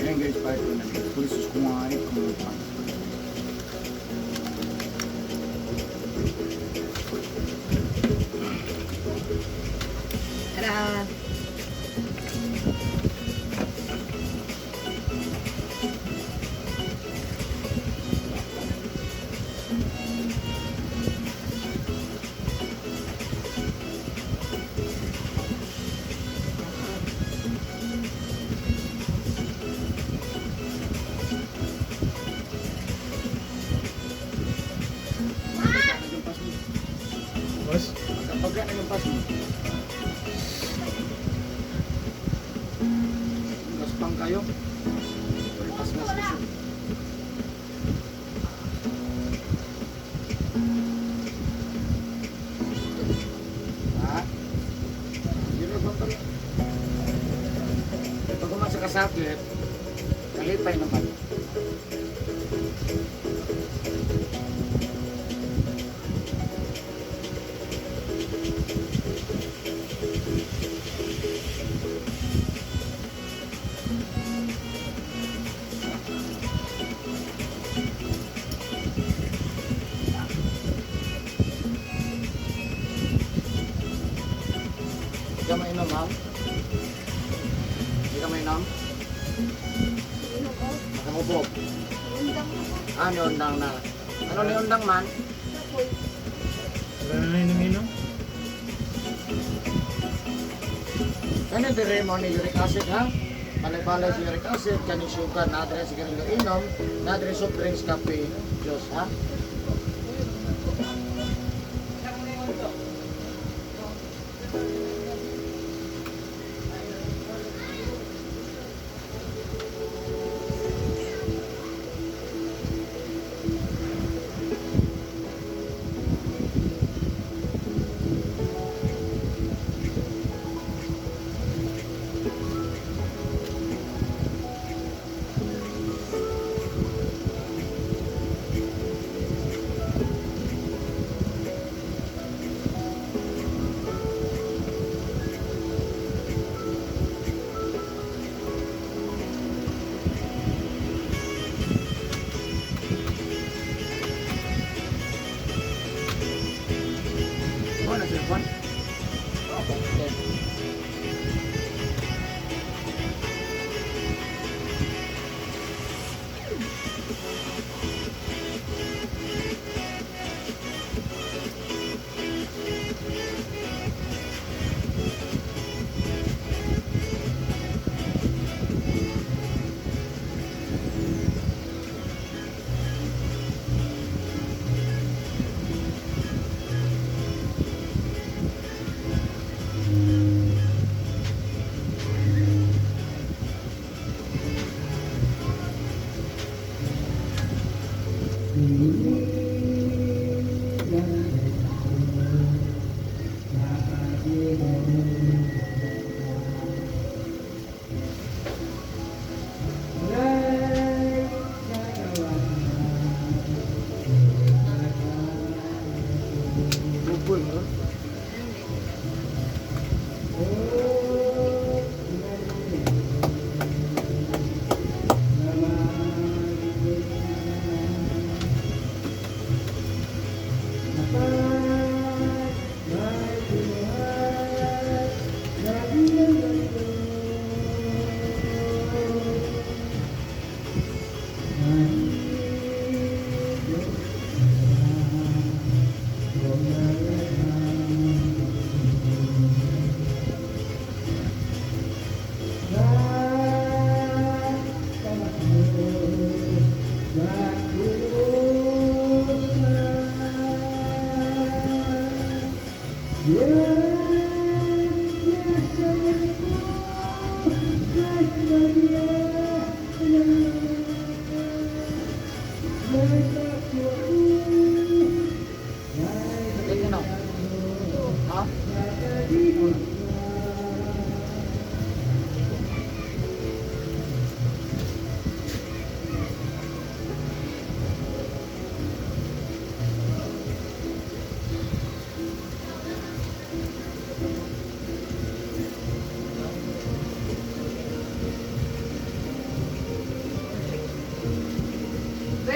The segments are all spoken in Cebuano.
Ayan guys, part 2 na. Please subscribe, comment. Tara! Yung pass mo. Boss? Pagka na yung pass mo. Gaspang kayo. Pass mo sa Ha? Yun ang bang. Pag umasa ka sakit, kalipay naman. Hindi ka mainom, ma'am? Hindi ka mainom? Nakangubog. Ah, niundang na. Ano niundang man? Wala na inom-inom? Kani dire mo ni uric acid ha? Balay-balay sa uric acid, kani sugar, na dire sigarilyo inom, na dire soft drinks, kape, juice ha? Ano na cellphone? Okay. Bubol, no?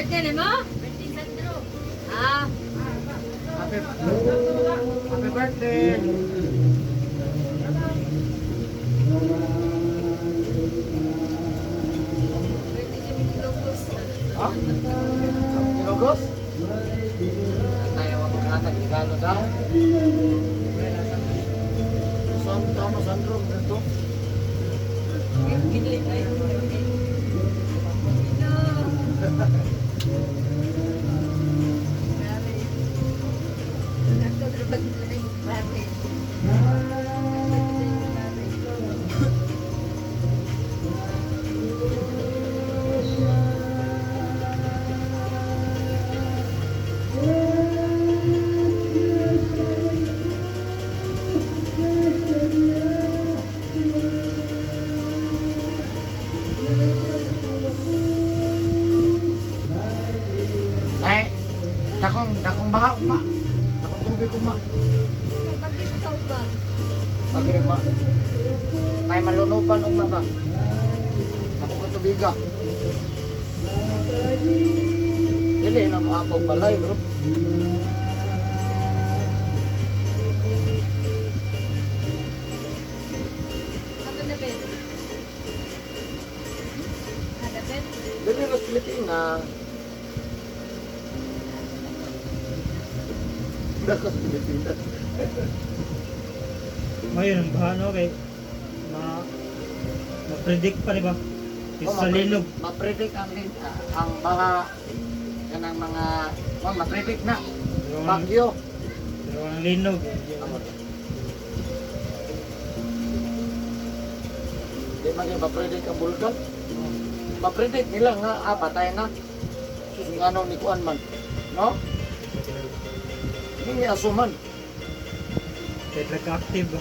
Birthday ni mo? Birthday Sandro. Ah, Happy birthday! Birthday siya Milogos. Ha? Ilogos? Tayo ang mga regalo daw. Saan tama Sandro? Ito? Gili ay. No. Grabe. Grabe. Ay, dakong baha uma. Dakong tubig uma. Bakit ikaw ba? Pagre ba? Ay malunupan uma ba? Ako ko tubiga. Dili na mo ako balay, bro. Ako na Ben. Ada Ben? Dili na sa Pilipinas. Dako sa Pilipinas. Ngayon, ang baha no, kay ma ma-predict pa di ba? Oh, Sa linog. Ma-predict ang baha kanang mga oh, ma-predict na Pero ang, bagyo. pero ang linog. Di man yung ma-predict ang bulkan. Ma-predict nila nga ah, patay na. Sus nga ni kuan man. No? Hindi niya asuman. Kahit nag-active ba?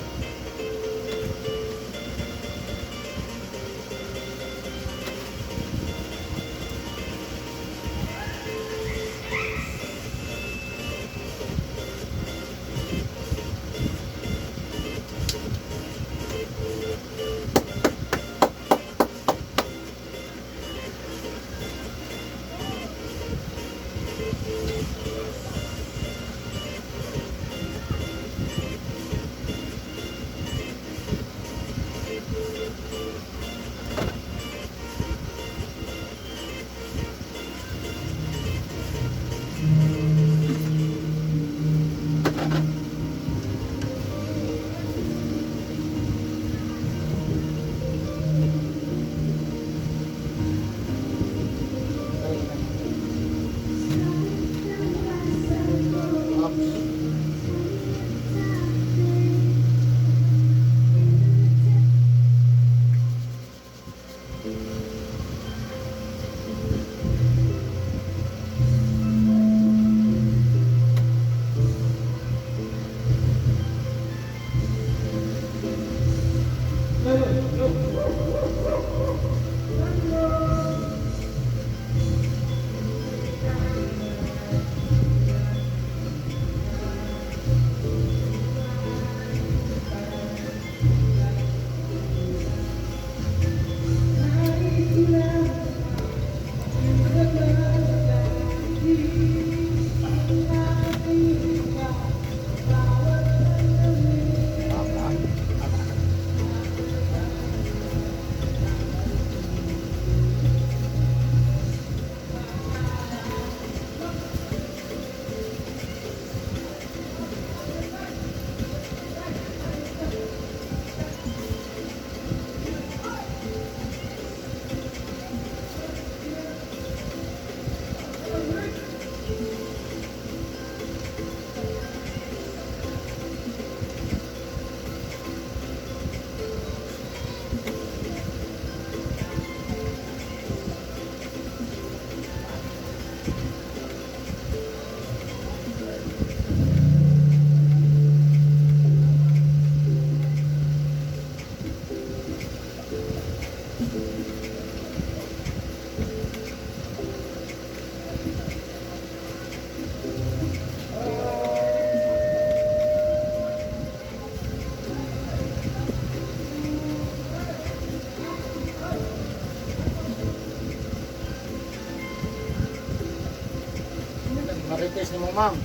Nagmarites nimo, ma'am.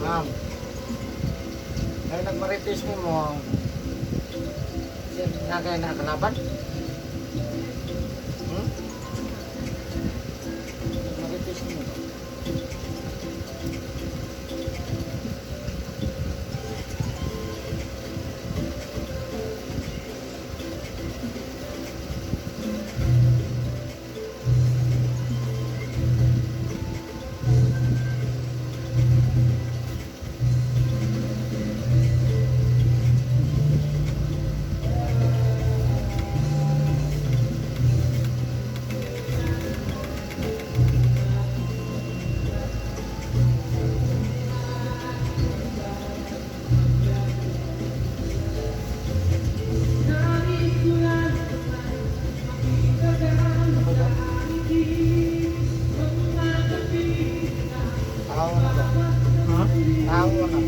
Ma'am. Kaya nagmarites nimo, na kaya nakalaban? Hmm? Nagmarites nimo. Tao na ba? Ha? Tao na.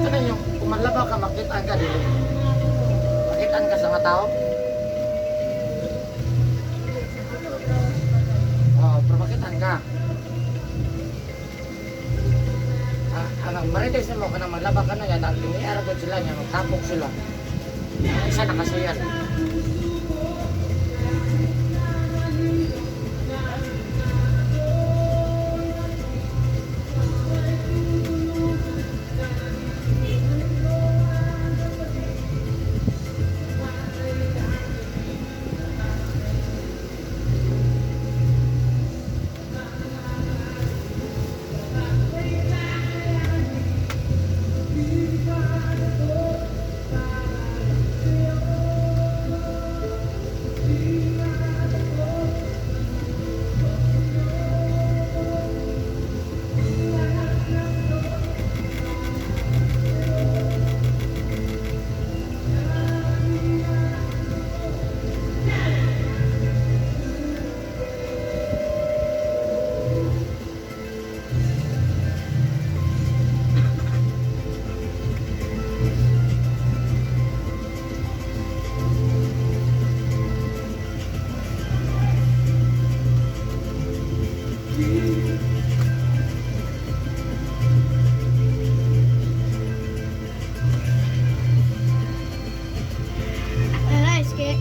Ano yung kumalaba ka, makitaan ka dito. Makitaan ka sa mga tao. Oo, pero makitaan ka. Ah, ang marites mo ka na malaba ka na yan, ang liniara ko sila niya, magtapok sila. Ang isa nakasayar. Nice cake.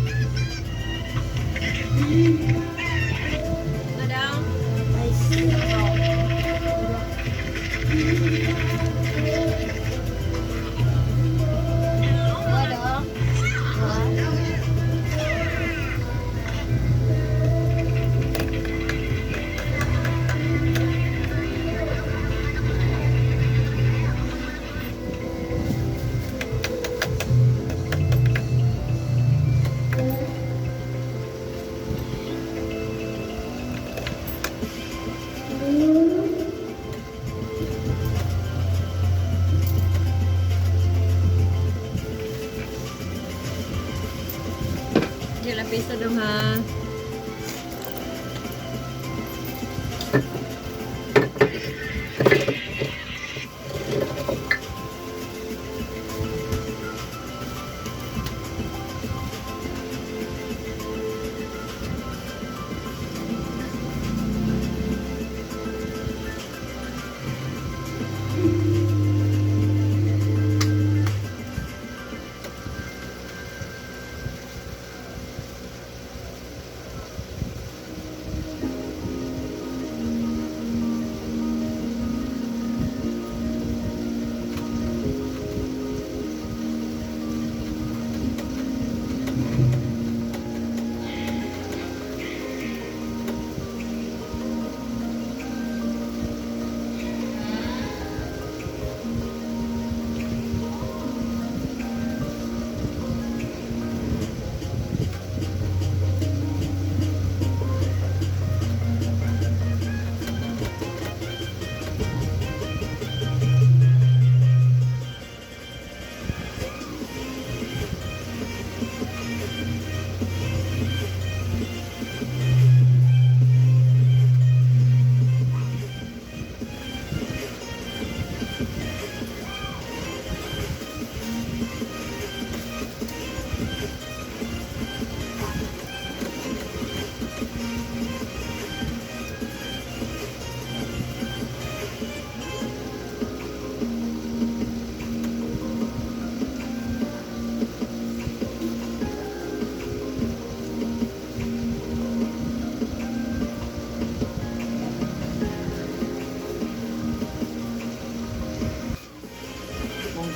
Go down. Nice. Wala. Diyan lang piso dong ha.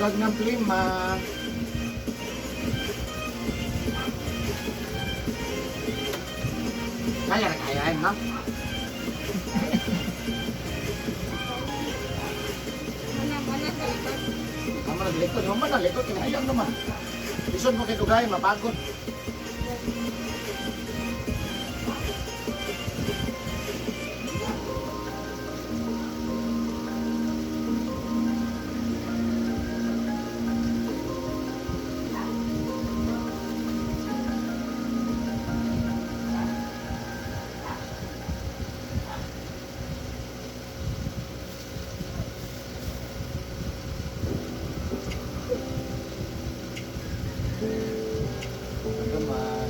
Bukag ng plima. Kaya na kaya, ha? Mana, mana sa likod. Ang mga likod, yung mga likod, kinahayang naman. Lisod mo kay Dugay, mapagod. Gamay.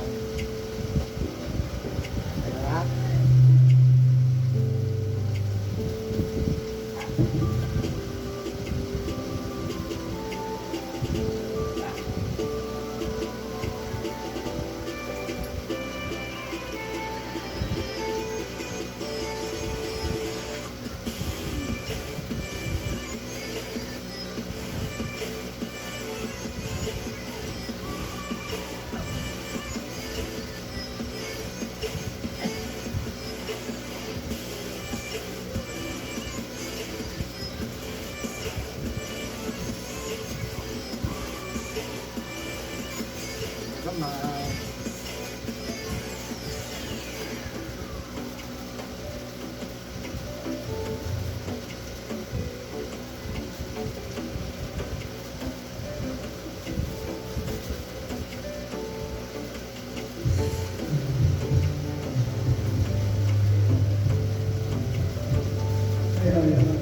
Ayan, ha?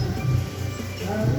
Gamay.